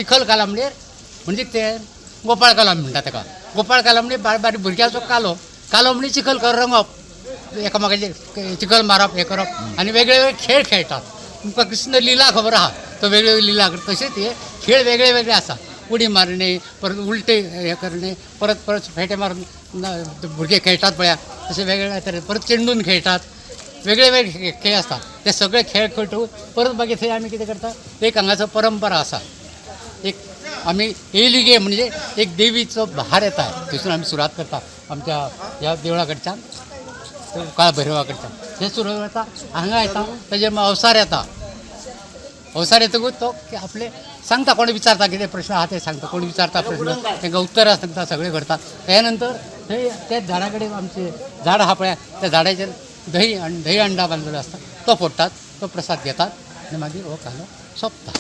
चिखल कालो म्हणजे म्हणजे ते गोपाळ कालो आमी म्हणटा ताका. गोपाळ कालो म्हणजे बारीक बारीक भुरग्यांचो कालो. कालो म्हणजे चिखल रंगप, एकामेकाचेर चिखल मारप, हें करप आनी वेगळे वेगळे खेळ खेळटात. तुमकां कृष्ण लिला खबर आहा, तो वेगळे वेगळे लिला करता. तशेंच हे खेळ वेगळे वेगळे आसा. उडी मारणे, परत उलटे हे करणे, परत परत फेटे मारून भुरगे खेळटात पळया, तशे वेगळे तरे परत चेंडून खेळटात. वेगळे वेगळे खेळ आसतात. ते सगळे खेळ खेळटकूच परत मागीर थंय आमी कितें करता, एक हांगासर परंपरा आसा, एक आमी येयली गे म्हणजे एक देवीचो भार येता, थंयसून आमी सुरवात करता आमच्या ह्या देवळा कडच्यान, काळ भैरवा कडच्यान हे सुरवात जाता. हांगा येता तेजेर मागीर अवसार येता. अवसार येतकूच तो आपले सांगता, कोण विचारता कितें प्रश्न आहा ते सांगता, कोण विचारता प्रश्न तांकां उत्तरां सांगता, सगळें करता. त्या नंतर थंय त्या झाडा कडेन आमचें झाड आहा पळया, त्या झाडाचेर दही दही अंडा बांदलेलो आसता, तो फोडटात, तो प्रसाद घेतात आनी मागीर हो कालो सोंपता.